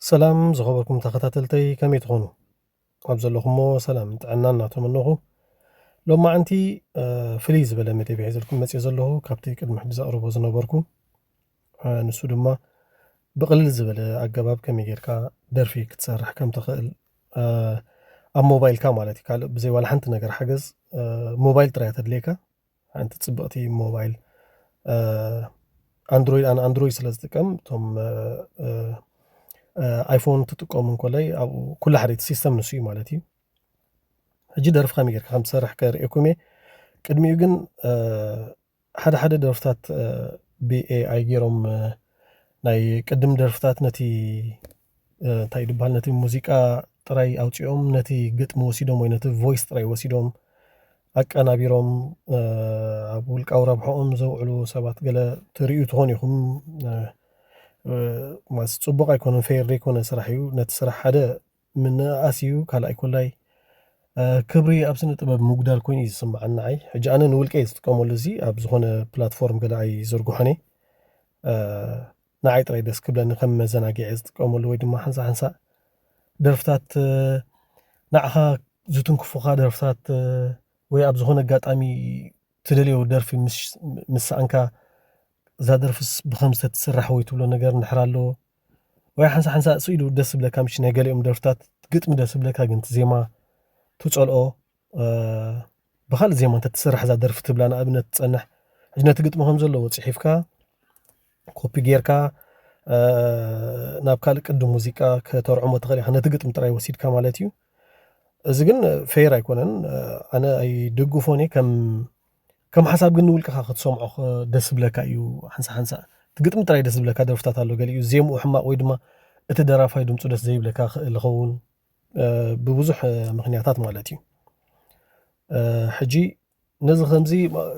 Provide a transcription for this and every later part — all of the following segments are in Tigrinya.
ሰላም ዝኸበርኩም ተኸታተልተይ፣ ከመይ ትኾኑ? ኣብ ዘለኹሞ ሰላም ጥዕና እናተመነኹ፣ ሎማዓንቲ፣ እ፣ ፍልይ ዝበለ መደብ ሒዘልኩም መፅእ ዘለኹ። ካብቲ ቅድሚ ሕጂ ዘቕርቦ ዝነበርኩ፣ እ፣ ንሱ ድማ ብቕልል ዝበለ ኣገባብ ከመይ ጌርካ ደርፊ ክትሰርሕ ከም ትኽእል፣ እ፣ ኣብ ሞባይልካ ማለት እዩ፣ ካልእ ብዘይ ዋላ ሓንቲ ነገር ሓገዝ፣ እ፣ ሞባይል ጥራይ ተድልየካ። ሓንቲ ጽብቕቲ ሞባይል፣ እ፣ ኣንድሮይድ፣ ኣነ ኣንድሮይድ ስለ ዝጥቀም፣ እቶም፣ እ፣ እ፣ እ፣ ኣይፎን ትጥቀሙ እንኮላይ ኣብኡ ኩሉ ሓደ እቲ ሲስተም ንሱ እዩ ማለት እዩ። ሕጂ ደርፊ ከመይ ጌርካ ከም ትሰርሕ ከርእየኩም እየ። ቅድሚኡ ግን፣ እ፣ ሓደ ሓደ ደርፍታት፣ እ፣ ብኤኣይ ጌሮም፣ እ፣ ናይ ቅድም ደርፍታት ነቲ፣ እ፣ እንታይ ድበሃል፣ ነቲ ሙዚቃ ጥራይ ኣውጺኦም፣ ነቲ ግጥሚ ወሲዶም ወይ ነቲ ቮይስ ጥራይ ወሲዶም ኣቀናቢሮም፣ እ፣ ኣብ ውልቃዊ ረብሕኦም ዘውዕሉ ሰባት ገለ ትርእዩ ትኾኑ ኢኹም። እ፣ እ፣ ማለት ጽቡቕ ኣይኮነን፣ ፌር ዘይኮነ ስራሕ እዩ። ነቲ ስራሕ ሓደ ምንእኣስ እዩ፣ ካልኣይ ኮላይ፣ እ፣ ክብሪ ኣብ ስነ ጥበብ ምጉዳል ኮይኑ እዩ ዝስምዓኒ ንዓይ። ሕጂ ኣነ ንውልቀይ ዝጥቀመሉ እዚ ኣብ ዝኾነ ፕላትፎርም ገለ ኣይዝርግሖን እየ። እ፣ ንዓይ ጥራይ ደስ ክብለኒ ከም መዘናግዒ ዝጥቀመሉ ወይ ድማ ሓንሳእ ሓንሳእ ደርፍታት፣ እ፣ ንዓኻ ዝትንክፉኻ ደርፍታት፣ እ፣ ወይ ኣብ ዝኾነ ኣጋጣሚ ትደልዮ ደርፊ ምስ፣ ምስ ሰኣንካ፣ እዛ ደርፍስ ብኸምዚ ተትስራሕ ወይ ትብሎ ነገር እንድሕር ኣሎ፣ ወይ ሓንሳእ ሓንሳእ ስኢሉ ደስ ዝብለካ፣ ምሽ ናይ ገሊኦም ደርፍታት ግጥሚ ደስ ዝብለካ ግን እቲ ዜማ ትጸልኦ፣ እ፣ ብኻልእ ዜማ እንተትስራሕ እዛ ደርፊ ትብላ ንኣብነት ትጸንሕ። ሕጂ ነቲ ግጥሚ ከም ዘለዎ ጽሒፍካ፣ ኮፒ ጌርካ፣ እ፣ ናብ ካልእ ቅዲ ሙዚቃ ከተርዕሞ ትኽእል ኢኻ፣ ነቲ ግጥሚ ጥራይ ወሲድካ ማለት እዩ። እዚ ግን ፌር ኣይኮነን፣ እ፣ ኣነ ኣይድግፎን እየ። ከም፣ ከም ሓሳብ ግን ንውልቅኻ ክትሰምዖ ኸ-፣ ደስ ዝብለካ እዩ። ሓንሳ ሓንሳ እቲ ግጥሚ ጥራይ ደስ ዝብለካ ደርፍታት ኣሎ፣ ገሊኡ ዜምኡ ሕማቕ ወይ ድማ እቲ ደራፋይ ድምፁ ደስ ዘይብለካ ክእል ይኸውን፣ እ፣ ብብዙሕ፣ እ፣ ምኽንያታት ማለት እዩ። እ፣ ሕጂ ነዚ ከምዚ፣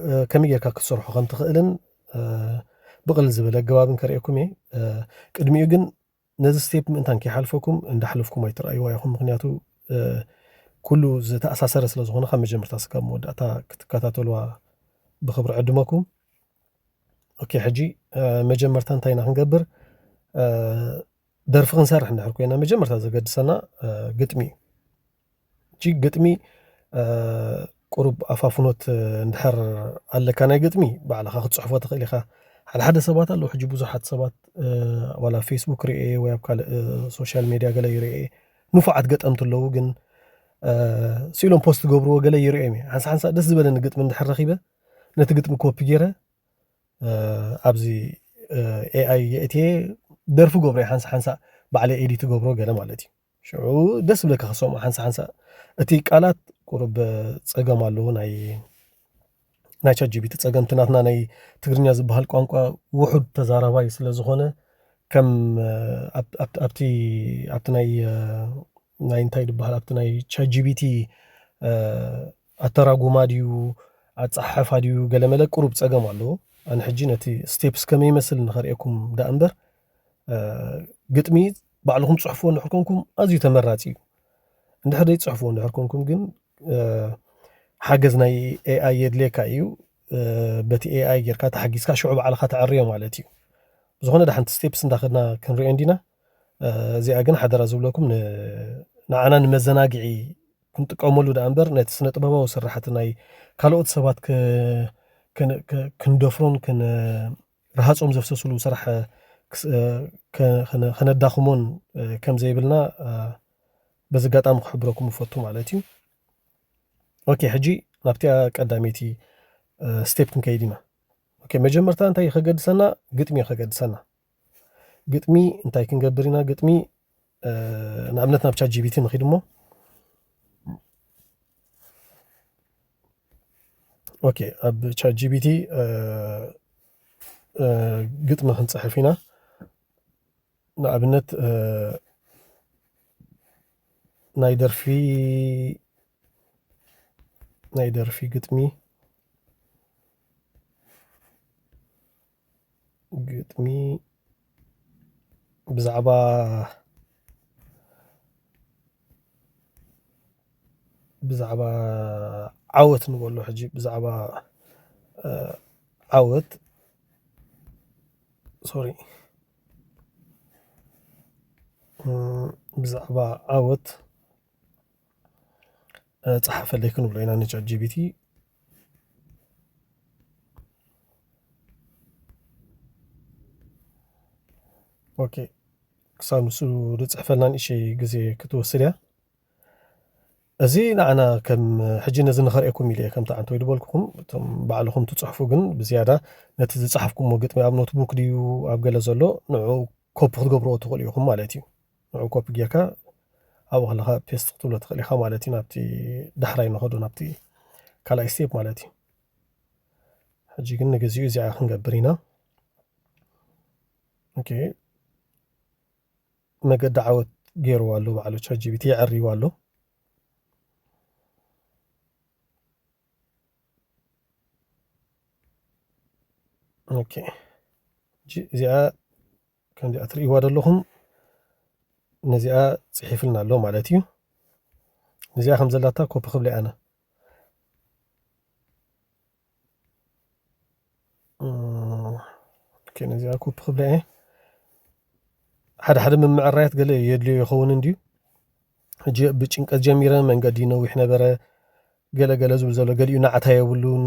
እ፣ ከመይ ጌርካ ክትሰርሖ ከም ትኽእልን፣ እ፣ ብቕልል ዝበለ ኣገባብን ከርእየኩም እየ። እ፣ ቅድሚኡ ግን ነዚ ስቴፕ ምእንታን ከይሓልፈኩም እንዳሕለፍኩም ኣይትረኣይዋ ኢኹም። ምኽንያቱ፣ እ፣ ኩሉ ዝተኣሳሰረ ስለ ዝኾነ ካብ መጀመርታ እስካብ መወዳእታ ክትከታተልዋ ብኽብሪ ዕድመኩም። ኦኬ፣ ሕጂ፣ እ፣ መጀመርታ እንታይ ኢና ክንገብር? እ፣ ደርፊ ክንሰርሕ እንድሕር ኮይና መጀመርታ ዘገድሰና፣ እ፣ ግጥሚ እዩ። ሕጂ ግጥሚ፣ እ፣ ቁሩብ ኣፋፍኖት፣ እ፣ እንድሕር ኣለካ ናይ ግጥሚ ባዕልኻ ክትጽሕፎ ትኽእል ኢኻ። ሓደ ሓደ ሰባት ኣለዉ፣ ሕጂ ብዙሓት ሰባት፣ እ፣ ዋላ ኣብ ፌስቡክ ርእየ ወይ ኣብ ካልእ፣ እ፣ ሶሻል ሜድያ ገለ ይርእየ፣ ንፉዓት ገጠምቲ ኣለዉ፣ ግን፣ እ፣ ስኢሎም ፖስት ትገብርዎ ገለ ይርእዮም እየ። ሓንሳ ሓንሳ ደስ ዝበለኒ ግጥሚ እንድሕር ረኺበ፣ ነቲ ግጥሚ ኮፒ ገይረ፣ እ፣ ኣብዚ፣ እ፣ ኤኣይ የእትየ ደርፊ ገብሮ እየ። ሓንሳ ሓንሳ ባዕለ ኤዲት ገብሮ ገለ ማለት እዩ። ሽዑ ደስ ዝብለካ ክሰምዖ ሓንሳ ሓንሳ። እቲ ቃላት ቁሩብ ጸገም ኣለዎ፣ ናይ፣ ናይ ቻት ጂ ቢ ቲ ጸገም። እቲ ናትና ናይ ትግርኛ ዝበሃል ቋንቋ ውሑድ ተዛራባይ ስለ ዝኾነ፣ ከም፣ እ፣ ኣብ-፣ ኣብ-፣ ኣብቲ፣ ኣብቲ ናይ፣ እ፣ ናይ እንታይ ዝበሃል፣ ኣብቲ ናይ ቻት ጂ ቢ ቲ፣ እ፣ ኣተራጉማ ድዩ፣ ኣጸሓሕፋ ድዩ፣ ገለመለ ቁሩብ ጸገም ኣለዎ። ኣነ ሕጂ ነቲ ስቴፕስ ከመይ ይመስል ንኸርእየኩም ደኣ እምበር፣ እ፣ ግጥሚ ባዕልኹም ትጽሕፍዎ እንድሕር ኮንኩም ኣዝዩ ተመራጺ እዩ። እንድሕር ዘይትጽሕፍዎ እንድሕር ኮንኩም ግን፣ እ፣ ሓገዝ ናይ ኤኣይ የድልየካ እዩ። እ፣ በቲ ኤኣይ ጌርካ ተሓጊዝካ ሽዑ ባዕልኻ ተዐርዮ ማለት እዩ። ብዝኾነ ደሓንቲ ስቴፕስ እንዳኸድና ክንሪኦ እንዲና። እ፣ እዚኣ ግን ሓደራ ዝብለኩም ን-፣ ንዓና ንመዘናግዒ ክንጥቀመሉ ደኣ እምበር ነቲ ስነ ጥበባዊ ስራሕቲ ናይ ካልኦት ሰባት ክ-፣ ክን-፣ ክ-፣ ክንደፍሮን ክን-፣ ረሃጾም ዘፍሰስሉ ስራሕ ክስ-፣ እ፣ ከ-፣ ከነ-፣ ከነዳኽሞን፣ እ፣ ከም ዘይብልና፣ እ፣ በዚ ኣጋጣሚ ክሕብረኩም እፈቱ ማለት እዩ። ኦኬ፣ ሕጂ ናብቲኣ ቀዳመይቲ፣ እ፣ ስቴፕ ክንከይድ ኢና። ኦኬ፣ መጀመርታ እንታይ ከገድሰና? ግጥሚ ከገድሰና። ግጥሚ እንታይ ክንገብር ኢና? ግጥሚ፣ እ፣ ንኣብነት ናብ ቻት ጂ ቢ ቲ ንኺድ እሞ፣ ኦኬ፣ ኣብ ቻት ጂ ቢ ቲ፣ እ፣ እ፣ ግጥሚ ክንጽሕፍ ኢና። ንኣብነት፣ እ፣ ናይ ደርፊ፣ ናይ ደርፊ ግጥሚ፣ ግጥሚ ብዛዕባ፣ ብዛዕባ ዓወት ንበሎ ሕጂ፣ ብዛዕባ፣ እ፣ ዓወት፣ ሶሪ፣ ብዛዕባ ዓወት ጸሓፈለይ ክንብሎ ኢና ንቻት ጂቢቲ። ኦኬ፣ ክሳብ ንሱ ዝፅሕፈልና ንእሽተይ ግዜ ክትወስድ እያ። እዚ ንዓና ከም ሕጂ ነዚ ንኸርእየኩም ኢለ እየ ከምቲ ዓንተወይ ዝበልኩኹም፣ እቶም ባዕልኹም ትፅሕፉ ግን ብዝያዳ ነቲ ዝፀሓፍኩምዎ ግጥሚ ኣብ ኖትቡክ ድዩ ኣብ ገለ ዘሎ ንዑ ኮፒ ክትገብርዎ ትኽእሉ ኢኹም ማለት እዩ። ንዑ ኮፒ ጌርካ ኣብኡ ከለኻ ፔስት ክትብሎ ትኽእል ኢኻ ማለት እዩ። ናብቲ ዳሕራይ ንኸዶ ናብቲ ካልኣይ ስቴፕ ማለት እዩ። ሕጂ ግን ንግዚኡ እዚኣ ክንገብር ኢና። ኦኬ፣ መገዲ ዓወት ገይርዋ ኣሎ ባዕሉ ቻት ጂቢቲ የዕርይዋ ኣሎ። ኦኬ፣ እዚኣ ከምዚኣ ትርእይዋ ዘለኹም ነዚኣ ጽሒፍልና ኣሎ ማለት እዩ። ነዚኣ ከም ዘላታ ኮፒ ክብለ ኣነ ነዚኣ ኮፒ ክብለ እየ። ሓደ ሓደ ምምዕራያት ገለ የድልዮ ይኸውን እንድዩ። ሕጂ ብጭንቀት ጀሚረ መንገዲ ነዊሕ ነበረ፣ ገለ ገለ ዝብል ዘሎ፣ ገሊኡ ናዕታ የብሉን፣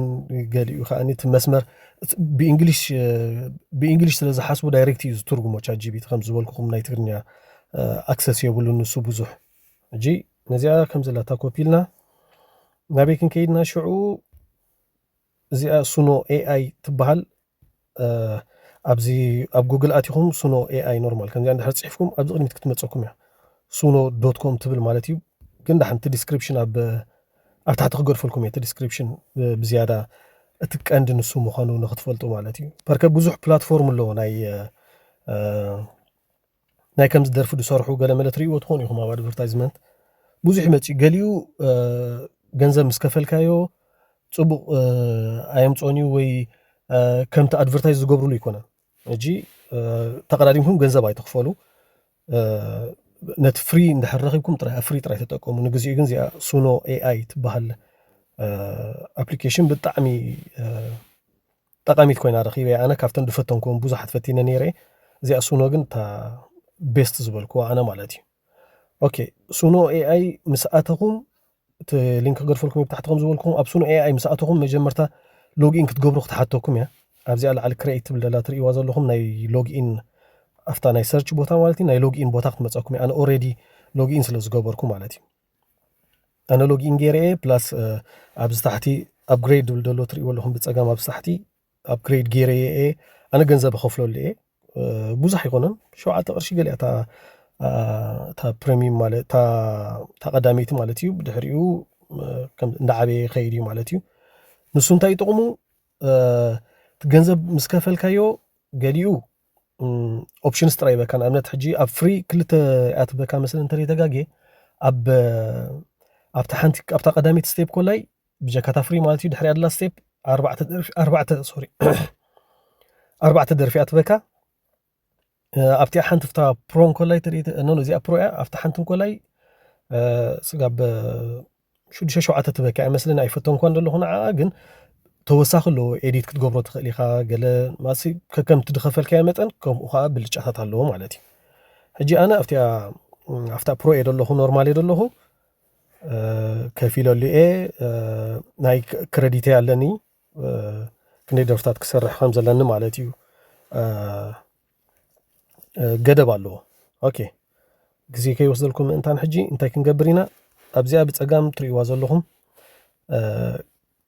ገሊኡ ከዓ እቲ መስመር ብእንግሊሽ ብእንግሊሽ ስለ ዝሓስቡ ዳይሬክት እዩ ዝትርጉሞ ቻት ጂቢቲ ከም ዝበልኩኹም ናይ ትግርኛ ኣክሰስ የብሉን ንሱ ብዙሕ። ሕጂ ነዚኣ ከም ዘላታ ኮፒ ኢልና ናበይ ክንከይድና ሽዑ እዚኣ ሱኖ ኤኣይ ትበሃል። ኣብዚ ኣብ ጉግል ኣቲኹም ሱኖ ኤኣይ ኖርማል ከምዚኣ እንድሕር ፅሒፍኩም ኣብዚ ቅድሚት ክትመፀኩም እያ። ሱኖ ዶት ኮም ትብል ማለት እዩ። ግን ዳሕንቲ ዲስክሪፕሽን ኣብ ኣብ ታሕቲ ክገድፈልኩም እየ እቲ ዲስክሪፕሽን ብዝያዳ እቲ ቀንዲ ንሱ ምዃኑ ንክትፈልጡ ማለት እዩ። በርከ ብዙሕ ፕላትፎርም ኣለዎ ናይ ናይ ከምዚ ደርፊ ዝሰርሑ ገለ መለ ትርእይዎ ትኾኑ ኢኹም ኣብ ኣድቨርታይዝመንት ብዙሕ ይመፅእ። ገሊኡ ገንዘብ ምስ ከፈልካዮ ፅቡቕ ኣየምፅኦን እዩ ወይ ከምቲ ኣድቨርታይዝ ዝገብርሉ ኣይኮነን። ሕጂ ተቐዳዲምኩም ገንዘብ ኣይትኽፈሉ። ነቲ ፍሪ እንድሕር ረኺብኩም ጥራይ ኣብ ፍሪ ጥራይ ተጠቀሙ። ንግዚኡ ግን እዚኣ ሱኖ ኤኣይ ትበሃል ኣፕሊኬሽን ብጣዕሚ ጠቃሚት ኮይና ረኺበ። ኣነ ካብተን ዝፈተንኩዎም ብዙሓት ፈቲነ ነይረ። እዚኣ ሱኖ ግን እታ ቤስት ዝበልኩዋ ኣነ ማለት እዩ። ኦኬ፣ ሱኖ ኤኣይ ምስ ኣተኹም እቲ ሊንክ ክገድፈልኩም ብታሕቲ ከም ዝበልኩም ኣብ ሱኖ ኤኣይ ምስ ኣተኹም መጀመርታ ሎግኢን ክትገብሩ ክትሓተኩም እያ። ኣብዚኣ ላዕሊ ክሬኤት ትብል ዘላ ትርእይዋ ዘለኹም ናይ ሎግኢን ኣብታ ናይ ሰርች ቦታ ማለት እዩ ናይ ሎግኢን ቦታ ክትመፀኩም እያ። ኣነ ኦሬዲ ሎግኢን ስለ ዝገበርኩ ማለት እዩ። ኣነ ሎግኢን ገይረ እየ ፕላስ ኣብዚ ታሕቲ ኣፕግሬድ ዝብል ዘሎ ትርእይዎ ኣለኹም ብፀጋም ኣብዚ ታሕቲ ኣፕግሬድ ገይረ እየ። ኣነ ገንዘብ እኸፍለሉ እየ ብዙሕ ኣይኮነን ሸውዓተ ቅርሺ ገለ እያ እታ ፕሪሚየም ማለት እታ ቀዳመይቲ ማለት እዩ። ብድሕሪኡ እንዳዓበየ ይኸይድ እዩ ማለት እዩ። ንሱ እንታይ ጥቕሙ ገንዘብ ምስ ከፈልካዮ ገሊኡ ኦፕሽንስ ጥራይ ይበካ። ንኣብነት ሕጂ ኣብ ፍሪ ክልተ ኣትበካ መስለ እንተ ተጋጌ ኣብ ኣብታ ሓንቲ ኣብታ ቀዳመይቲ ስቴፕ ኮላይ ብጀካታ ፍሪ ማለት እዩ። ድሕሪ ኣድላ ስቴፕ ኣርባዕተ ደርፊ ኣርባዕተ ሶሪ ኣርባዕተ ደርፊ ኣትበካ ኣብቲ ሓንቲ ፍታ ፕሮ እንኮላይ ትርኢ ኖ እዚኣ ፕሮ እያ። ኣብቲ ሓንቲ እንኮላይ ስጋብ ሽዱሽተ ሸውዓተ ትበካ እያ መስለኒ ኣይፈተንኳን ዘለኹ ንዓ ግን ተወሳኺ ኣለዎ ኤዲት ክትገብሮ ትኽእል ኢኻ ገለ ማሲ ከከምቲ ዝኸፈልካዮ መጠን ከምኡ ከዓ ብልጫታት ኣለዎ ማለት እዩ። ሕጂ ኣነ ኣብቲኣ ኣብታ ፕሮ እየ ዘለኹ ኖርማል እየ ዘለኹ ከፊለሉ እየ። ናይ ክረዲተይ ኣለኒ ክንደይ ደርፍታት ክሰርሕ ከም ዘለኒ ማለት እዩ። ገደብ ኣለዎ። ኦኬ ግዜ ከይወስደልኩም ምእንታን ሕጂ እንታይ ክንገብር ኢና? ኣብዚኣ ብፀጋም ትርእይዋ ዘለኹም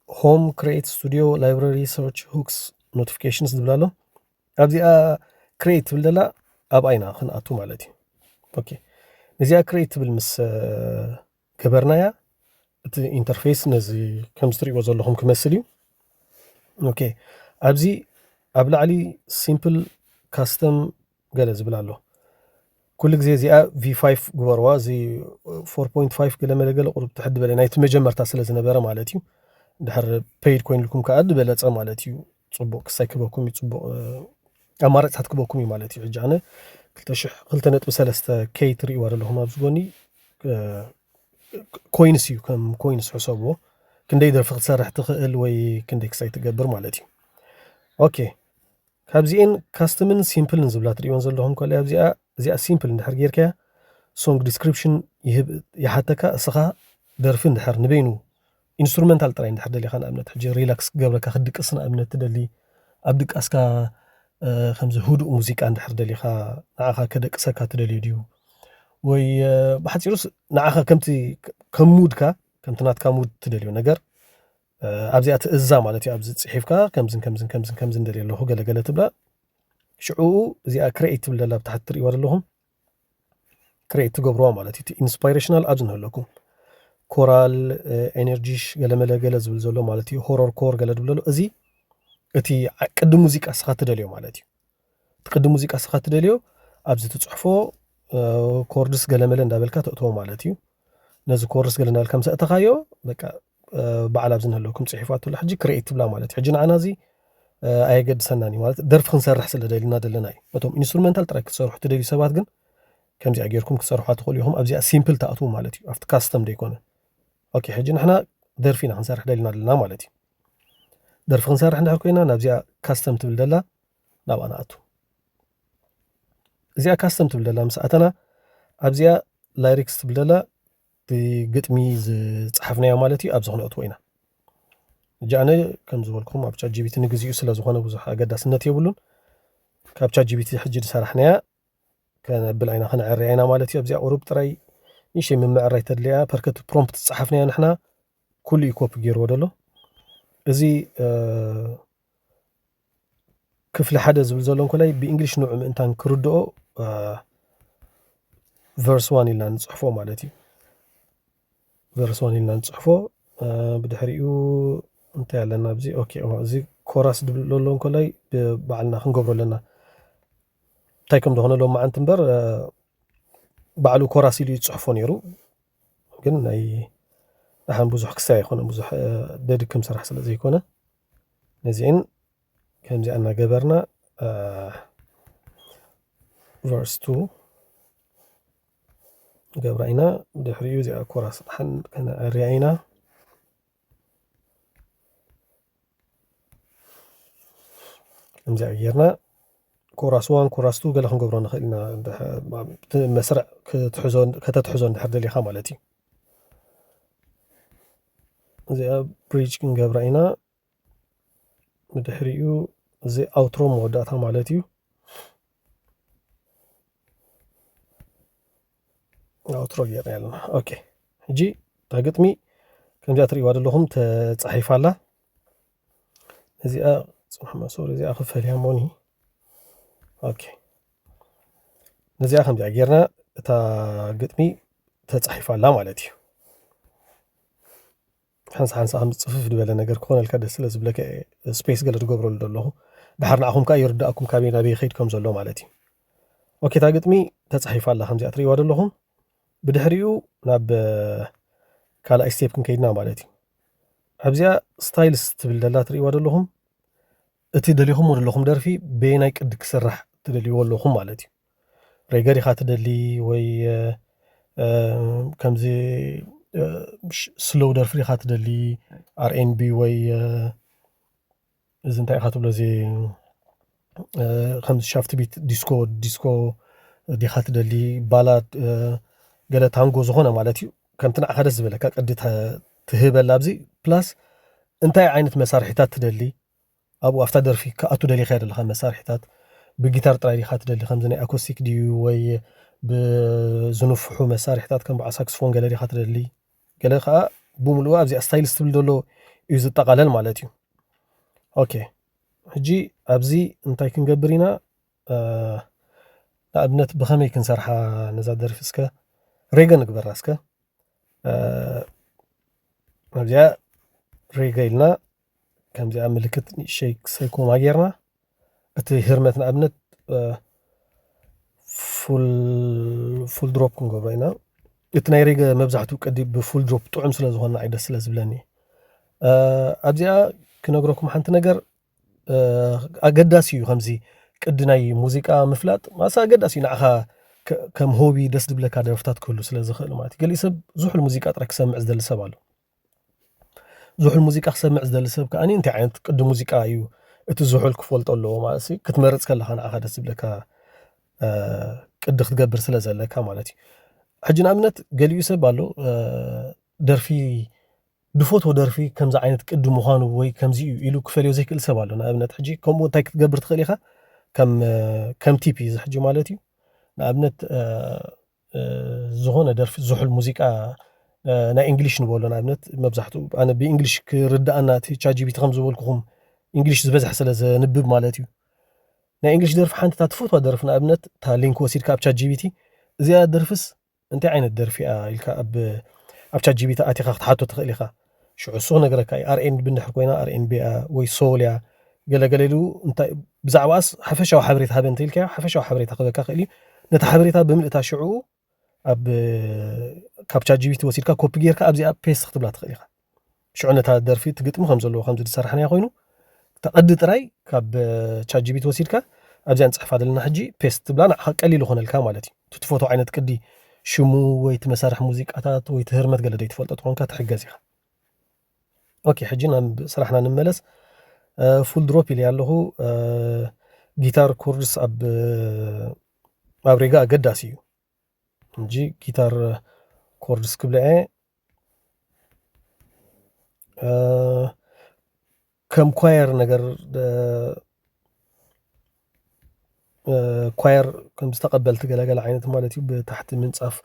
ሆም ክሬት ስቱዲዮ ላይብራሪ ሰርች ሁክስ ኖቲፊኬሽንስ ዝብል ኣሎ። ኣብዚኣ ክሬት ትብል ዘላ ኣብኣ ኢና ክንኣቱ ማለት እዩ። ኦኬ ነዚኣ ክሬት ትብል ምስ ገበርናያ እቲ ኢንተርፌስ ነዚ ከምዚ ትሪእዎ ዘለኹም ክመስል እዩ። ኦኬ ኣብዚ ኣብ ላዕሊ ሲምፕል ካስተም ገለ ዝብል ኣሎ። ኩሉ ግዜ እዚኣ ቪ ፋይቭ ግበርዋ። እዚ ፎር ፖይንት ፋይቭ ገለ መለ ገለ ቁሩብ ትሕት ዝበለ ናይቲ መጀመርታ ስለ ዝነበረ ማለት እዩ። ድሕር ፔይድ ኮይኑልኩም ከዓ ዝበለፀ ማለት እዩ። ፅቡቅ ክሳይ ክበኩም እዩ። ፅቡቅ ኣማራፅታት ክበኩም እዩ ማለት እዩ። ሕጂ ኣነ ክልተ ሽሕ ክልተ ነጥቢ ሰለስተ ኬይ ትርእይዋ ዘለኹም ኣብዚ ጎኒ ኮይንስ እዩ። ከም ኮይንስ ሕሰብዎ። ክንደይ ደርፊ ክትሰርሕ ትኽእል ወይ ክንደይ ክሳይ ትገብር ማለት እዩ። ኦኬ ካብዚኤን ካስተምን ሲምፕልን ዝብላ ትርእይወን ዘለኹም ከለ ኣብዚኣ እዚኣ ሲምፕል እንድሕር ጌርካያ song description ይህብ ይሓተካ። እስኻ ደርፊ እንድሕር ንበይኑ ኢንስትሩመንታል ጥራይ እንድሕር ደሊኻ፣ ንኣብነት ሕጂ ሪላክስ ክገብረካ፣ ክትድቅስ ንኣብነት ትደሊ፣ ኣብ ድቃስካ ከምዚ ህዱእ ሙዚቃ እንድሕር ደሊኻ፣ ንዓኻ ከደቅሰካ ትደልዮ ድዩ? ወይ ብሓፂሩስ ንዓኻ ከምቲ ከም ሙድካ፣ ከምቲ ናትካ ሙድ ትደልዮ ነገር ኣብዚኣ ትእዛ ማለት እዩ። ኣብዚ ፅሒፍካ ከምዝን ከምዝን ከምዝን ከምዝን ደልየ ኣለኹ ገለገለ ትብላ። ሽዑ እዚኣ ክሬኤት ትብል ዘላ ብታሕቲ ትርእይዋ ዘለኹም፣ ክሬኤት ትገብርዋ ማለት እዩ። ኢንስፓይሬሽናል ኣብዚ ንህለኩም ኮራል ኤነርጂሽ ገለመለ ገለ ዝብል ዘሎ ማለት እዩ። ሆረር ኮር ገለ ዝብል ዘሎ፣ እዚ እቲ ቅዲ ሙዚቃ እስኻ ትደልዮ ማለት እዩ። እቲ ቅዲ ሙዚቃ እስኻ ትደልዮ ኣብዚ ትፅሕፎ ኮርድስ ገለመለ እንዳበልካ ተእትዎ ማለት እዩ። ነዚ ኮርድስ ገለ እንዳበልካ ምስ ኣእተኻዮ በቃ በዓል ኣብዚ ንህለኩም ፅሒፋትሉ ሕጂ ክሬኤት ትብላ ማለት እዩ። ሕጂ ንዓና እዚ ኣየገድሰናን እዩ ማለት ደርፊ ክንሰርሕ ስለ ደልና ዘለና እዩ። ነቶም ኢንስትሩመንታል ጥራይ ክትሰርሑ ትደልዩ ሰባት ግን ከምዚኣ ጌርኩም ክትሰርሑ ትኽእሉ ኢኹም። ኣብዚኣ ሲምፕል ትኣትዉ ማለት እዩ። ኣብቲ ካስተም ዘይኮነ። ኦኬ፣ ሕጂ ንሕና ደርፊ ኢና ክንሰርሕ ደልና ዘለና ማለት እዩ። ደርፊ ክንሰርሕ እንድሕር ኮይና ናብዚኣ ካስተም ትብል ደላ ናብኣ ንኣቱ። እዚኣ ካስተም ትብል ደላ ምስ ኣተና ኣብዚኣ ላይሪክስ ትብል ደላ ብግጥሚ ዝፀሓፍናዮ ማለት እዩ። ኣብዚ ክነእትዎ ኢና። ሕጂ ኣነ ከም ዝበልኩም ኣብ ቻት ጂቢቲ ንግዚኡ ስለ ዝኾነ ብዙሕ ኣገዳስነት የብሉን። ካብ ቻት ጂቢቲ ሕጂ ዝሰራሕናያ ከነብል ኣይና፣ ከነዕርያ ኢና ማለት እዩ። ኣብዚኣ ቁሩብ ጥራይ ንእሽተይ ምምዕራይ ተድልያ ፐርከቲ ፕሮምፕት ዝፀሓፍናዮ ንሕና ኩሉ እዩ ኮፒ ገይርዎ ደሎ። እዚ ክፍሊ ሓደ ዝብል ዘሎ እንኮላይ ብእንግሊሽ ንዑ ምእንታን ክርድኦ ቨርስ ዋን ኢልና ንፅሕፎ ማለት እዩ። ቨርስ ዋን ኢልና ንፅሕፎ። ብድሕሪኡ እንታይ ኣለና ኣብዚ? ኦኬ፣ እዚ ኮራስ ድብል ዘሎ እንኮላይ ብባዕልና ክንገብሮ ኣለና። እንታይ ከም ዝኾነ ሎም መዓንቲ እምበር ባዕሉ ኮራስ ኢሉ ይፅሕፎ ነይሩ። ግን ናይ ደሓን ብዙሕ ክሳይ ኣይኮነ፣ ብዙሕ ደድክም ስራሕ ስለ ዘይኮነ ነዚአን ከምዚኣ እናገበርና ቨርስ ቱ ገብራ ኢና። ድሕሪኡ እዚኣ ኮራስ ደሓን ከነዕርያ ኢና። ከምዚኣ ጌርና ኮራስ ዋን ኮራስ ቱ ገለ ክንገብሮ ንኽእል ኢና። መስርዕ ከተትሕዞ እንድሕር ደሊኻ ማለት እዩ። እዚኣ ብሪጅ ክንገብራ ኢና። ብድሕሪኡ እዚ ኣውትሮ መወዳእታ ማለት እዩ። ኣውትሮ ጌርና ኣለና። ኦኬ፣ ሕጂ እታ ግጥሚ ከምዚኣ ትርእይዋ ዘለኹም ተፃሒፋ ኣላ። እዚኣ ፅንሕማ ሶሪ፣ እዚኣ ክፈልያ ሞኒ። ኦኬ፣ ነዚኣ ከምዚኣ ጌርና እታ ግጥሚ ተፃሒፋ ኣላ ማለት እዩ። ሓንሳ ሓንሳ ከም ፅፍፍ ዝበለ ነገር ክኾነልካ ደስ ስለ ዝብለካ ስፔስ ገለ ትገብረሉ ዘለኹ። ድሓር ንዓኹም ከዓ ይርዳእኩም ካበይ ናበይ ይኸይድ ከም ዘሎ ማለት እዩ። ኦኬ፣ እታ ግጥሚ ተፃሒፋ ኣላ ከምዚኣ ትርእይዋ ዘለኹም። ብድሕሪኡ ናብ ካልኣይ ስቴፕ ክንከይድና ማለት እዩ። ኣብዚኣ ስታይልስ ትብል ደላ ትርእይዋ ዘለኹም። እቲ ደሊኹም ዘለኹም ደርፊ በየናይ ቅዲ ክስራሕ ትደልይዎ ኣለኹም ማለት እዩ። ሬገር ኢኻ ትደሊ ወይ ከምዚ ስሎው ደርፊ ኢኻ ትደሊ፣ ኣርኤንቢ ወይ እዚ እንታይ ኢኻ ትብሎ እዚ ከምዚ ሻፍት ቢት ዲስኮ ዲስኮ ዲኻ ትደሊ፣ ባላድ ገለ ታንጎ ዝኾነ ማለት እዩ። ከምቲ ንዓኻ ደስ ዝበለካ ቅዲ ትህበላ ኣብዚ ፕላስ እንታይ ዓይነት መሳርሒታት ትደሊ ኣብኡ ኣብታ ደርፊ ክኣቱ ደሊኻ ዘለኻ መሳርሒታት ብጊታር ጥራይ ዲኻ ትደሊ፣ ከምዚ ናይ ኣኮስቲክ ድዩ ወይ ብዝንፍሑ መሳርሒታት ከም በዓል ሳክስፎን ገለ ዲኻ ትደሊ፣ ገለ ከዓ ብምልኡ ኣብዚኣ ስታይልስ ትብል ዘሎ እዩ ዝጠቓለል ማለት እዩ። ኦኬ፣ ሕጂ ኣብዚ እንታይ ክንገብር ኢና? ንኣብነት ብኸመይ ክንሰርሓ ነዛ ደርፊ እስከ ሬገ ንግበራ እስከ ኣብዚኣ ሬገ ኢልና ከምዚኣ ምልክት ንእሸይ ሰይኮማ ጌርና እቲ ህርመት ንኣብነት ፉል ድሮፕ ክንገብሮ ኢና። እቲ ናይ ሬገ መብዛሕትኡ ቅዲ ብፉል ድሮፕ ጥዑም ስለ ዝኾነ ንዓይ ደስ ስለ ዝብለኒ ኣብዚኣ ክነግረኩም ሓንቲ ነገር ኣገዳሲ እዩ። ከምዚ ቅዲ ናይ ሙዚቃ ምፍላጥ ማሳ ኣገዳሲ እዩ። ንዓኻ ከም ሆቢ ደስ ዝብለካ ደርፍታት ክህሉ ስለ ዝኽእል ማለት እዩ። ገሊእ ሰብ ዝሑል ሙዚቃ ጥራይ ክሰምዕ ዝደሊ ሰብ ኣሎ። ዝሑል ሙዚቃ ክሰምዕ ዝደሊ ሰብ ከኣ እንታይ ዓይነት ቅዲ ሙዚቃ እዩ እቲ ዝሑል ክፈልጦ ኣለዎ ማለት እዩ። ክትመርፅ ከለኻ ንዓኻ ደስ ዝብለካ ቅዲ ክትገብር ስለ ዘለካ ማለት እዩ። ሕጂ ንኣብነት ገሊኡ ሰብ ኣሎ፣ ደርፊ፣ ድፈትዎ ደርፊ ከምዚ ዓይነት ቅዲ ምዃኑ ወይ ከምዚ እዩ ኢሉ ክፈልዮ ዘይክእል ሰብ ኣሎ። ንኣብነት ሕጂ ከምኡ እንታይ ክትገብር ትኽእል ኢኻ? ከም ከም ቲፕ እዩ እዚ ሕጂ ማለት እዩ። ንኣብነት ዝኾነ ደርፊ፣ ዝሑል ሙዚቃ፣ ናይ እንግሊሽ ንበሎ ንኣብነት፣ መብዛሕትኡ ኣነ ብእንግሊሽ ክርድኣና፣ እቲ ቻት ጂቢቲ ከም ዝበልኩኹም እንግሊሽ ዝበዝሕ ስለ ዘንብብ ማለት እዩ። ናይ እንግሊሽ ደርፊ፣ ሓንቲ እታ ትፈትዋ ደርፊ ንኣብነት፣ እታ ሊንክ ወሲድካ ኣብ ቻት ጂቢቲ፣ እዚኣ ደርፍስ እንታይ ዓይነት ደርፊ እያ ኢልካ ኣብ ኣብ ቻት ጂቢቲ ኣቲኻ ክትሓቶ ትኽእል ኢኻ። ሽዑ እሱ ክነግረካ እዩ። ኣር ኤን ቢ እንድሕር ኮይና፣ ኣር ኤን ቢ እያ ወይ ሶል እያ፣ ገለገለ ኢሉ እንታይ፣ ብዛዕባኣስ ሓፈሻዊ ሓበሬታ ሃበ እንተኢልካዮ፣ ሓፈሻዊ ሓበሬታ ክበካ ክእል እዩ። ነቲ ሓበሬታ ብምልእታ ሽዑ ኣብ ካብ ቻት ጂቢቲ ወሲድካ ኮፒ ጌርካ ኣብዚኣ ፔስት ክትብላ ትኽእል ኢኻ። ሽዑ ነታ ደርፊ፣ እቲ ግጥሚ ከም ዘለዎ ከምዚ ዝሰራሕናዮ ኮይኑ፣ እቲ ቅዲ ጥራይ ካብ ቻት ጂቢቲ ወሲድካ ኣብዚኣ ንጽሕፋ ዘለና ሕጂ ፔስት ትብላ፣ ንዓኻ ቀሊል ይኾነልካ ማለት እዩ። እቲ ትፈትዎ ዓይነት ቅዲ፣ ሽሙ ወይ እቲ መሳርሒ ሙዚቃታት ወይ እቲ ህርመት ገለ ዘይትፈልጦ ተኾንካ ትሕገዝ ኢኻ። ኦኬ፣ ሕጂ ናብ ስራሕና ንመለስ። ፉል ድሮፕ ኢለ ኣለኹ። ጊታር ኮርድስ ኣብ ኣብ ሬጋ ኣገዳሲ እዩ። እንጂ ጊታር ኮርድስ ክብልዐ ከም ኳየር ነገር፣ ኳየር ከም ዝተቐበልቲ ገለገለ ዓይነት ማለት እዩ። ብታሕቲ ምንጻፍ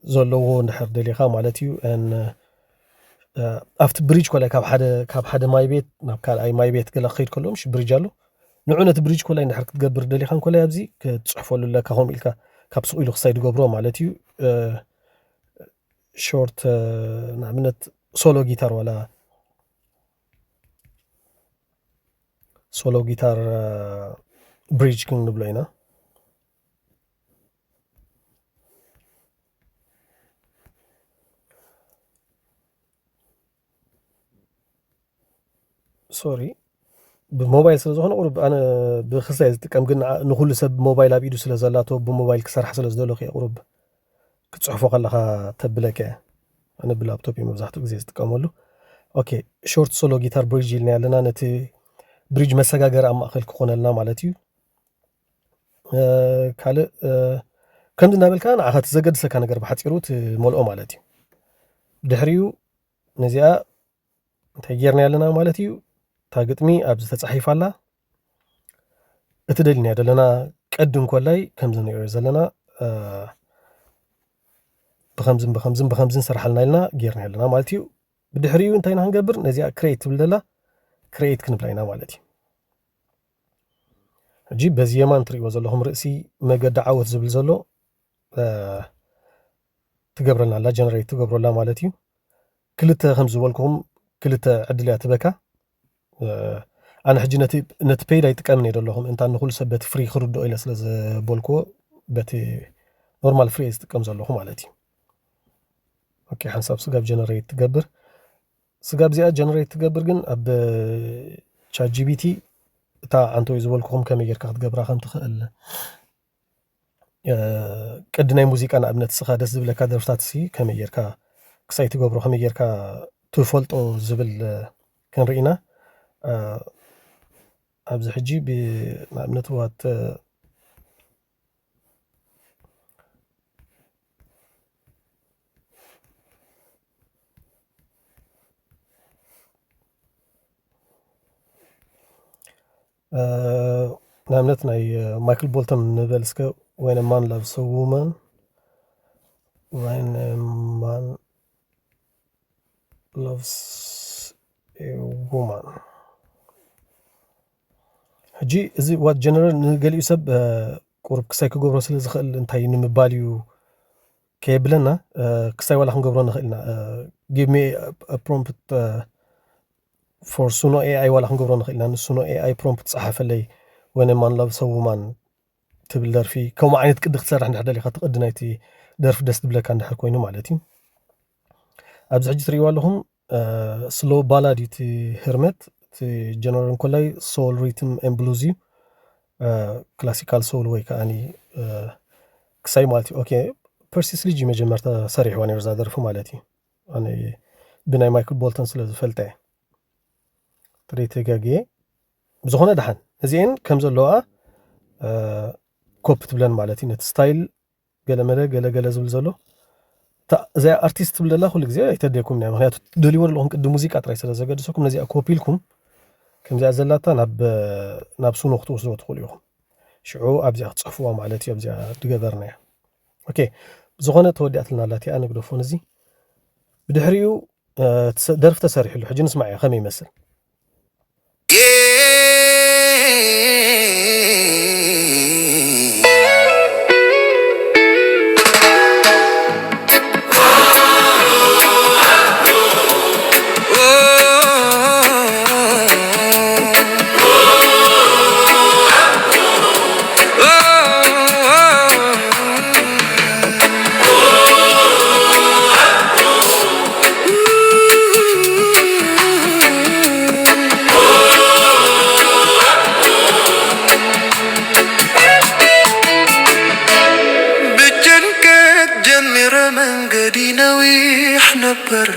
ዘለዎ እንድሕር ደሊኻ ማለት እዩ። ኣብቲ ብሪጅ ኮላይ ካብ ሓደ ካብ ሓደ ማይ ቤት ናብ ካልኣይ ማይ ቤት ገለ ክኸይድ ከሎ፣ ምሽ ብሪጅ ኣሎ፣ ንዑ ነቲ ብሪጅ ኮላይ እንድሕር ክትገብር ደሊኻ እንኮላይ ኣብዚ ክትጽሕፈሉ ኣለካ። ከምኡ ኢልካ ካብ ስቕ ኢሉ ክሳይ ድገብሮ ማለት እዩ። ሾርት ንኣብነት ሶሎ ጊታር ዋላ ሶሎ ጊታር ብሪጅ ክንብሎ ኢና። ሶሪ፣ ብሞባይል ስለ ዝኾነ ቁሩብ ኣነ ብክልተ እየ ዝጥቀም፣ ግን ንዓ-፣ ንኹሉ ሰብ ሞባይል ኣብ ኢዱ ስለ ዘላቶ ብሞባይል ክሰርሕ ስለ ዝደለኹ እየ ቁሩብ ክትጽሕፎ ከለኻ ተብለካ እያ። ኣነ ብላፕቶፕ እየ መብዛሕትኡ ግዜ ዝጥቀመሉ። ኦኬ፣ ሾርት ሶሎ ጊታር ብሪጅ ኢልና ኣለና። ነቲ ብሪጅ መሰጋገሪ ኣብ ማእከል ክኾነልና ማለት እዩ። ካልእ ከምዚ እናበልካ ንዓኻ እቲ ዘገድሰካ ነገር ብሓፂሩ ትመልኦ ማለት እዩ። ድሕሪኡ ነዚኣ እንታይ ጌርና ኣለና ማለት እዩ? እታ ግጥሚ ኣብዚ ተጻሒፋ ኣላ። እቲ ደሊናዮ ዘለና ቅዲ እንኮላይ ከምዚ ንሪኦ ዘለና ብኸምዝን ብኸምዝን ብኸምዝን ስርሓልና ኢልና ጌርና ኣለና ማለት እዩ። ብድሕሪኡ እንታይ ኢና ክንገብር? ነዚኣ ክሬት ትብል ዘላ ክሬት ክንብላ ኢና ማለት እዩ። ሕጂ በዚ የማን ትርእይዎ ዘለኹም ርእሲ መገዲ ዓወት ዝብል ዘሎ ትገብረልና ኣላ፣ ጀነሬት ትገብረላ ማለት እዩ። ክልተ ከም ዝበልኩኹም ክልተ ዕድል እያ ትበካ። ኣነ ሕጂ ነቲ ነቲ ፔይድ ኣይጥቀምን እየ ዘለኹም፣ እንታ ንኹሉ ሰብ በቲ ፍሪ ክርድኦ ኢለ ስለ ዝበልክዎ በቲ ኖርማል ፍሪ እየ ዝጥቀም ዘለኹ ማለት እዩ። ኦኬ፣ ሓንሳብ ስጋብ ጀነሬት ትገብር። ስጋብ እዚኣ ጀነሬት ትገብር ግን ኣብ ቻት ጂቢቲ እታ ዓንተወይ ዝበልኩኹም ከመይ ጌርካ ክትገብራ ከም ትኽእል፣ ቅዲ ናይ ሙዚቃ ንኣብነት ስኻ ደስ ዝብለካ ደርፍታት ሲ ከመይ ጌርካ ክሳይ ትገብሮ ከመይ ጌርካ ትፈልጦ ዝብል ክንርኢና። ኣብዚ ሕጂ ንኣብነት ዋት ንኣብነት ናይ ማይክል ቦልተን ንበል እስከ፣ When a Man Loves a Woman፣ When a Man Loves a Woman። ሕጂ እዚ ዋት ጀነራል ንገሊኡ ሰብ ቁሩብ ክሳይ ክገብሮ ስለ ዝኽእል እንታይ ንምባል እዩ ከየብለና ክሳይ ዋላ ክንገብሮ ንኽእል ኢና። Give me a prompt for Suno ኤኣይ ዋላ ክንገብሮ ንኽእል ኢና። ንሱኖ ኤኣይ ፕሮምፕት ጸሓፈለይ When a Man Loves a Woman ትብል ደርፊ ከምኡ ዓይነት ቅዲ ክትሰርሕ እንድሕር ደሊኻ፣ እቲ ቅዲ ናይቲ ደርፊ ደስ ትብለካ እንድሕር ኮይኑ ማለት እዩ። ኣብዚ ሕጂ ትርእይዋ ኣለኹም ስሎ ባላድ እዩ እቲ ህርመት። እቲ ጀነራል እንኮላይ ሶል ሪትም ኤን ብሉዝ እዩ። ክላሲካል ሶል ወይ ከዓኒ ክሳይ ማለት እዩ። ኦኬ፣ ፐርሲስ ሊጅ መጀመርታ ሰሪሕዋ ነይሩ እዛ ደርፊ ማለት እዩ። ኣነ ብናይ ማይክል ቦልተን ስለ ዝፈልጠ እየ። ትርኢት ተጋግየ ብዝኾነ ደሓን እዚኤን ከም ዘለዋ ኮፕ ትብለን ማለት እዩ። ነቲ ስታይል ገለመለ ገለገለ ዝብል ዘሎ እዚኣ ኣርቲስት ትብል ዘላ ኩሉ ግዜ ኣይተደኩም እያ። ምክንያቱ ደልይዎ ዘለኹም ቅዲ ሙዚቃ ጥራይ ስለ ዘገድሰኩም ነዚኣ ኮፒ ኢልኩም ከምዚኣ ዘላታ ናብ ናብ ሱኖ ክትወስድዎ ትኽእሉ ኢኹም። ሽዑ ኣብዚኣ ክትጽሕፍዋ ማለት እዩ። ኣብዚኣ ድገበርና እያ። ኦኬ፣ ብዝኾነ ተወዲኣትልና ኣላ እቲኣ ንግደፎ ነዚ። ብድሕሪኡ ደርፊ ተሰሪሕሉ ሕጂ ንስማዕ እያ ከመይ ይመስል። ብጭንቀት ጀሚረ መንገዲ ነዊሕ ነበረ።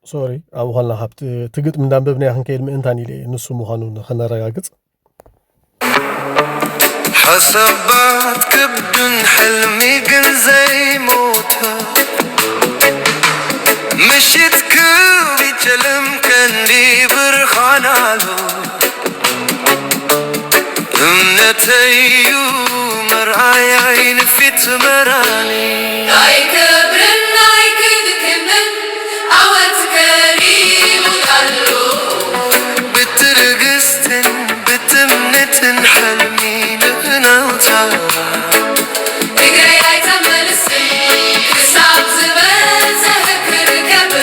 ሶሪ፣ ኣብኡ ከለና ካብቲ እቲ ግጥሚ እንዳንበብናዮ ክንከይድ ምእንታን ኢለ እየ፣ ንሱ ምዃኑ ንኸነረጋግጽ። ሓሳባት ክብዱን ሕልሚ ግን ዘይሞተ ምሽት ክው ይጨለም ከንዲ ብርሃን ኣሎ። እምነተዩ መርኣያይ ንፊት መራኒ ኣይከብርን ኣይክድክምን ኣወት ከሪሙ ኣሎ። ብትዕግስትን ብትምኒትን ሕልሚ ንቕናውታ እግረይ ኣይተመልስን ክሳብ ዝበዝሕ ክርከብ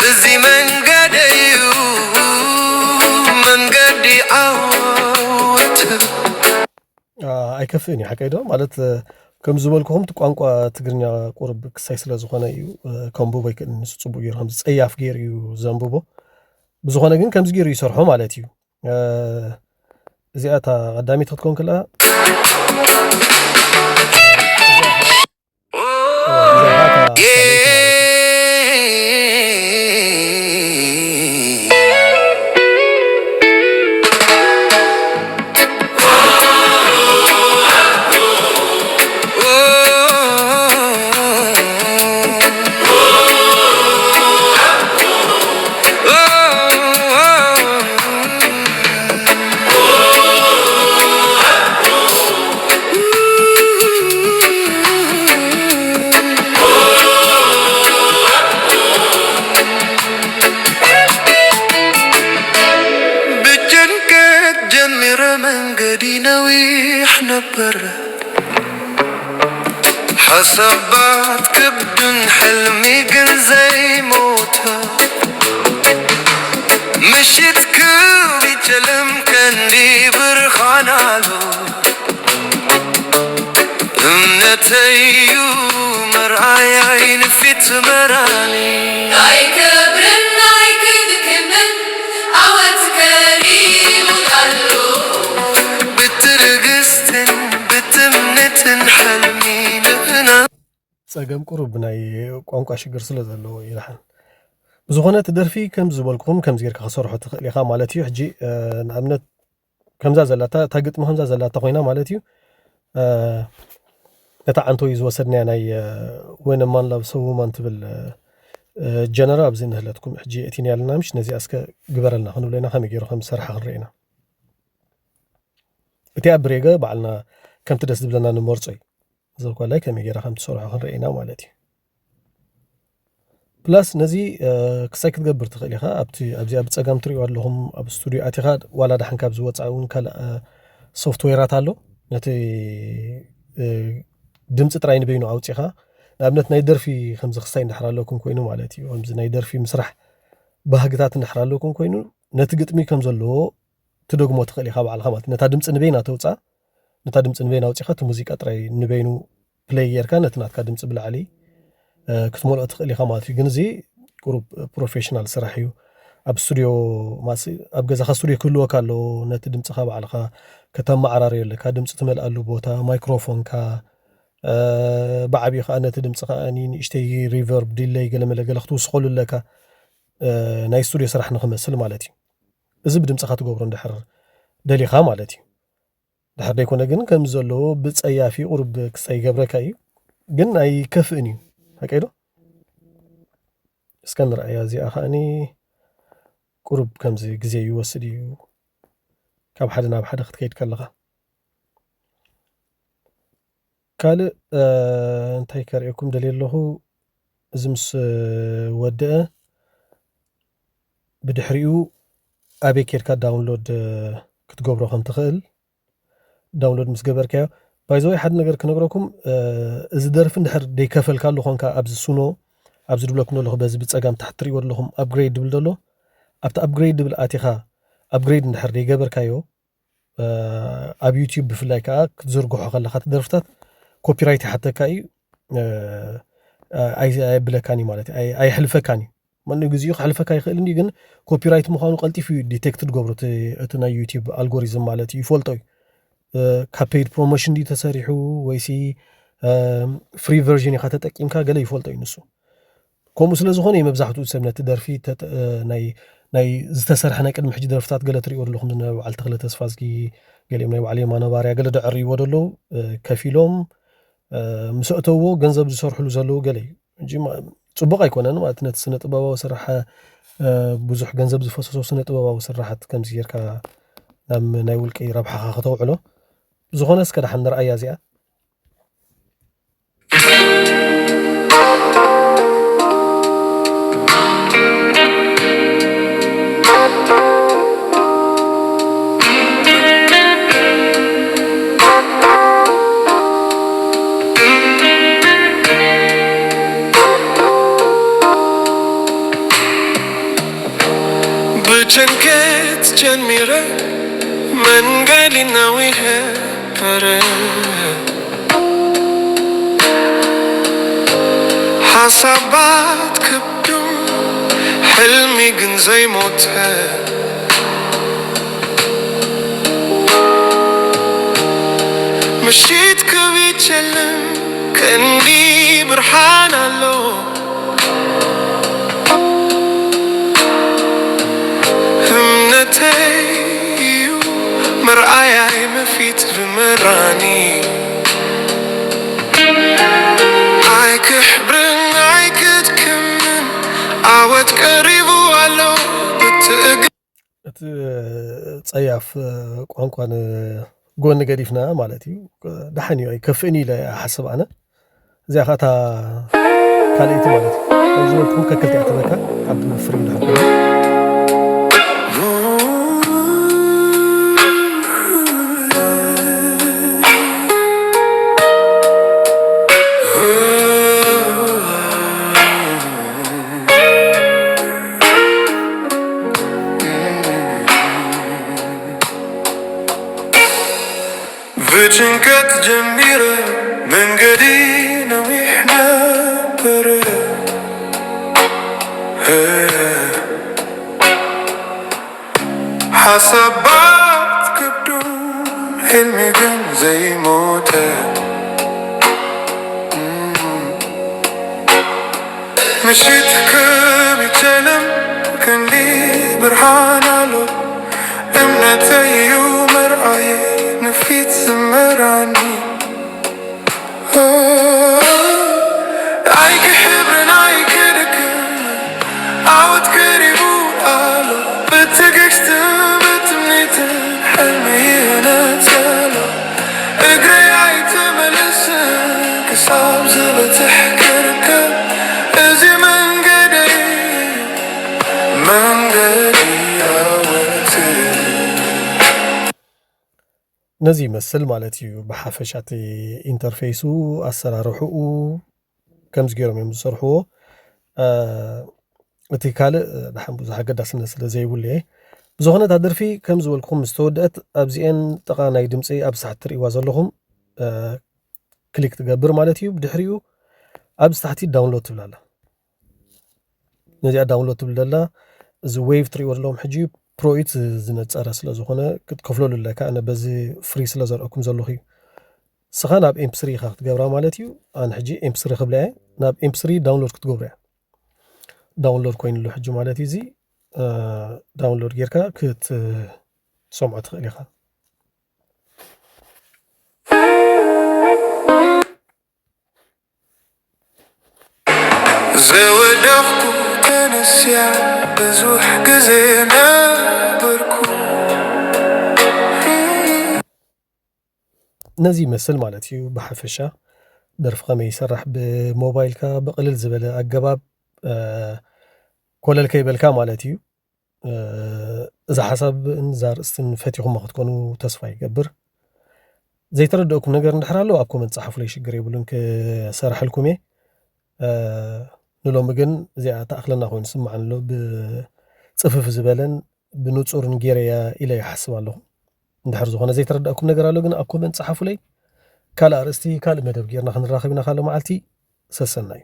እዚ መንገደዩ መንገዲ ዓወት። ኣይከፍእን እዩ ሓቀይ ዶ ማለት ከም ዝበልኩኹም እቲ ቋንቋ ትግርኛ ቁርብ ክሳይ ስለ ዝኾነ እዩ። ከንብቦ ኣይክእልን ንሱ ጽቡቅ ገይሩ ከምዚ ጸያፍ ገይሩ እዩ ዘንብቦ። ብዝኾነ ግን ከምዚ ገይሩ ይሰርሖ ማለት እዩ። እዚኣ እታ ቀዳሚት ክትኮን ከላ ብጭንቀት ጀሚረ መንገዲ ነዊሕ ነበረ። ሓሳባት ክብዱን ሕልሚ ግን ዘይሞተ ምሽት ክው ይጨለም ከንዲ ብርሃን ኣሎ። እምነተዩ መርኣያይ ንፊት መራኒ ኣይከብርን ኣይክድክምን ኣወት ከሪሙ ኣሎ። ብትዕግስትን ብትምኒትን ሕልሚ ንቕና ጸገም ቁሩብ ናይ ቋንቋ ሽግር ስለ ዘለዎ ይልሓን። ብዝኾነ እቲ ደርፊ ከም ዝበልኩኹም ከምዚ ጌርካ ክሰርሖ ትኽእል ኢኻ ማለት እዩ። ሕጂ ንኣብነት ከምዛ ዘላታ እታ ግጥሚ ከምዛ ዘላታ ኮይና ማለት እዩ። ነታ ዓንተወይ ዝወሰድናያ ናይ ወን ማን ላቭ ሰውማን ትብል ጀነራ ኣብዚ እንህለትኩም ሕጂ እቲ ያልና ምሽ ነዚኣ እስከ ግበረልና ክንብሎ ኢና ከመይ ገይሩ ከም ዝሰርሓ ክንርኢ ኢና። እቲ ኣብ ብሬገ ባዕልና ከምቲ ደስ ዝብለና ንመርጾ እዩ። እዚ ኮላይ ከመይ ጌራ ከም ትሰርሖ ክንርኢ ኢና ማለት እዩ። ፕላስ ነዚ ክሳይ ክትገብር ትኽእል ኢኻ። ኣብቲ ኣብዚኣ ብጸጋም ትሪእዋ ኣለኹም ኣብ ስቱዲዮ ኣቲኻ ዋላ ደሓን ካብ ዝወጻእ እውን ካልእ ሶፍትዌራት ኣሎ። ነቲ ድምፂ ጥራይ ንበይኑ ኣውፂኻ ንኣብነት ናይ ደርፊ ከምዚ ክሳይ እንድሕር ኣለኩም ኮይኑ ማለት እዩ ከምዚ ናይ ደርፊ ምስራሕ ባህግታት እንድሕር ኣለኩም ኮይኑ ነቲ ግጥሚ ከም ዘለዎ ትደግሞ ትኽእል ኢኻ ባዕልኻ ማለት ነታ ድምፂ ንበይና ተውፃ ነታ ድምፂ ንበይና ኣውፂኻ እቲ ሙዚቃ ጥራይ ንበይኑ ፕለይ ጌርካ ነቲ ናትካ ድምፂ ብላዕሊ ክትመልኦ ትኽእል ኢኻ ማለት እዩ ግን እዚ ቁሩብ ፕሮፌሽናል ስራሕ እዩ ኣብ ስቱዲዮ ኣብ ገዛኻ ስቱዲዮ ክህልወካ ኣለዎ ነቲ ድምፅኻ ባዕልኻ ከተመዓራርዮ ኣለካ ድምፂ ትመልኣሉ ቦታ ማይክሮፎንካ ብዓብዩ ከዓ ነቲ ድምፂ ከዓ ንእሽተይ ሪቨርብ ዲለይ ገለመለ ገለ ክትውስኸሉ ኣለካ ናይ ስቱዲዮ ስራሕ ንክመስል ማለት እዩ እዚ ብድምፅኻ ትገብሮ እንድሕር ደሊኻ ማለት እዩ ድሕር ደይኮነ ግን ከም ዘለዎ ብፀያፊ ቁሩብ ክሳይ ይገብረካ እዩ ግን ኣይከፍእን እዩ። ሓቀይ ዶ? እስከ ንርኣያ። እዚኣ ከኣኒ ቁሩብ ከምዚ ግዜ ይወስድ እዩ፣ ካብ ሓደ ናብ ሓደ ክትከይድ ከለኻ። ካልእ፣ እ፣ እንታይ ከርእየኩም ደልየ ኣለኹ፣ እዚ ምስ፣ እ፣ ወደአ፣ ብድሕሪኡ ኣበይ ኬድካ ዳውንሎድ፣ እ፣ ክትገብሮ ከም ትኽእል፣ ዳውንሎድ ምስ ገበርካዮ፣ ባይ ዘ ወይ ሓደ ነገር ክነግረኩም፣ እ፣ እዚ ደርፊ እንድሕር ደይከፈልካሉ ኾንካ፣ ኣብዚ ሱኖ፣ ኣብዚ ድብለኩም ዘለኹ፣ በዚ ብጸጋም ታሕቲ ትርእይዎ ዘለኹም ኣፕግሬድ ድብል ዘሎ፣ ኣብቲ ኣፕግሬድ ድብል ኣቲኻ፣ ኣፕግሬድ እንድሕር ደይገበርካዮ፣ እ፣ ኣብ ዩቲዩብ ብፍላይ ከኣ ክትዝርግሖ ከለኻ፣ እቲ ደርፍታት ኮፒራይት ይሓተካ እዩ፣ እ፣ ኣይ-፣ ኣየብለካን እዩ ማለት እዩ፣ ኣይ-፣ ኣየሕልፈካን እዩ። መን ግዜኡ ክሕልፈካ ይኽእል እንዲ፣ ግን ኮፒራይት ምዃኑ ቀልጢፉ እዩ ዲቴክት ዝገብሮ እቲ፣ እቲ ናይ ዩቲዩብ ኣልጎሪዝም ማለት እዩ፣ ይፈልጦ እዩ። እ፣ ካብ ፔይድ ፕሮሞሽን ድዩ ተሰሪሑ ወይሲ፣ እ፣ ፍሪ ቨርዥን ኢኻ ተጠቂምካ፣ ገለ ይፈልጦ እዩ ንሱ። ከምኡ ስለ ዝኾነ እዩ መብዛሕትኡ ሰብ ነቲ ደርፊ ተጠ-፣ እ፣ ናይ፣ ናይ ዝተሰርሐ ናይ ቅድሚ ሕጂ ደርፍታት ገለ ትሪእዎ ኣለኹም፣ ናይ በዓል ተኽለ ተስፋዝጊ፣ ገሊኦም ናይ በዓል የማነ ባርያ ገለ ደዕርይዎ ዘለዉ፣ እ፣ ከፊሎም፣ እ፣ ምስ ኣእተውዎ ገንዘብ ዝሰርሕሉ ዘለዉ ገለ እዩ። ሕጂ ማ-፣ ጽቡቕ ኣይኮነን ማለት ነቲ ስነ ጥበባዊ ስራሕ፣ እ፣ ብዙሕ ገንዘብ ዝፈሰሶ ስነ ጥበባዊ ስራሓት ከምዚ ጌርካ ናብ ናይ ውልቂ ረብሓኻ ከተውዕሎ። ብዝኾነ እስከ ደሓን ንርኣያ እዚኣ። ብጭንቀት ጀሚረ መንገዲ ነዊሐ ነበረ። ሓሳባት ከብዱ፣ ሕልሚ ግን ዘይሞተ። ምሽት ክብ ይጨልም፣ ክንዲ ብርሃን ኣሎ። እምነተይ እዩ መርኣያይ፣ መፊት ዝመራኒ። ኣይክሕብርን ኣይክድክምን፣ ዓወት ቀሪቡ ኣሎ ብትእግ- እቲ ጸያፍ ቋንቋ ንጎኒ ገዲፍና ማለት እዩ። ደሓን እዩ፣ ኣይከፍእን ኢለ እሓስብ ኣነ። እዚኣ ኸኣ እታ ካልኣይቲ ማለት እዩ። ከም ዝበልኩም ከክልቲኣ ትበካ ኣብ ፍሪ እንድሕር ኮይኑ። ብጭንቀት ጀሚረ መንገዲ ነዊሕ ነበረ። ሓሳባት ከብዱን ሕልሚ ግን ዘይሞተ። ምሽት ክብ ይጨልም ክንዲ ብርሃን ኣሎ። እምነተይ እዩ መርኣየ ንፊት ዝመራኒ። ኣይክሕብርን ኣይክድክም ዓወት ቀሪቡ ኣሎ። ብትዕግስትን ብትምኒትን ሕልሚ ይነጸሎ። እግረይ ኣይትመልስን ክሳብ ዝበጽሕ ክርከብ እዚ መንገደይ፣ መንገዲ ዓወት። ነዚ ይመስል ማለት እዩ ብሓፈሻ እቲ ኢንተርፌሱ፣ ኣሰራርሕኡ፣ ከምዚ ገይሮም እዮም ዝሰርሕዎ። እ፣ እቲ ካልእ፣ እ፣ ደሓን ብዙሕ ኣገዳስነት ስለ ዘይብሉ እየ። ብዝኾነ እታ ደርፊ ከም ዝበልኩኹም ምስ ተወድአት ኣብዚኤን ጥቓ ናይ ድምፂ ኣብ ሳሕቲ ትርእይዋ ዘለኹም፣ እ፣ ክሊክ ትገብር ማለት እዩ። ብድሕሪኡ ኣብዚ ታሕቲ ዳውንሎድ ትብል ኣላ። ነዚኣ ዳውንሎድ ትብል ዘላ፣ እዚ ዌቭ ትርእይዎ ዘለኹም ሕጂ ፕሮ እዩ፣ ዝነጸረ ስለ ዝኾነ ክትከፍለሉ ኣለካ። ኣነ በዚ ፍሪ ስለ ዘርእኩም ዘለኹ እዩ። ንስኻ ናብ ኤምፕስሪ ኢኻ ክትገብራ ማለት እዩ። ኣነ ሕጂ ኤምፕስሪ ክብላ እየ። ናብ ኤምፕስሪ ዳውንሎድ ክትገብሮ እያ። ዳውንሎድ ኮይኑሉ ሕጂ ማለት እዩ። እዚ፣ እ፣ ዳውንሎድ ጌርካ ክትሰምዖ ትኽእል ኢኻ። ዝወደቕኩ ተነስያ ብዙሕ ግዜ ነበርኩ። ነዚ ይመስል ማለት እዩ። ብሓፈሻ ደርፊ ከመይ ይሰራሕ፣ ብሞባይልካ ብቕልል ዝበለ ኣገባብ ኮለል ከይበልካ ማለት እዩ። እዛ ሓሳብን እዛ ኣርእስትን ፈቲኹሞ ክትኮኑ ተስፋ ይገብር። ዘይተረደእኩም ነገር እንድሕር ኣሎ ኣብ ኮመንት ጸሓፉለይ፣ ሽግር የብሉን፣ ክሰርሐልኩም እየ። ንሎሚ ግን እዚኣ ተኣኽለና ኮይኑ ስምዓን ኣሎ። ብጽፍፍ ዝበለን ብንጹርን ጌረያ ኢለ ይሓስብ ኣለኹ። እንድሕር ዝኾነ ዘይተረዳእኩም ነገር ኣሎ ግን ኣብ ኮመንት ጸሓፉለይ። ካልእ ኣርእስቲ ካልእ መደብ ጌርና ክንራኸብ ኢና ካልእ መዓልቲ። ሰሰናዩ።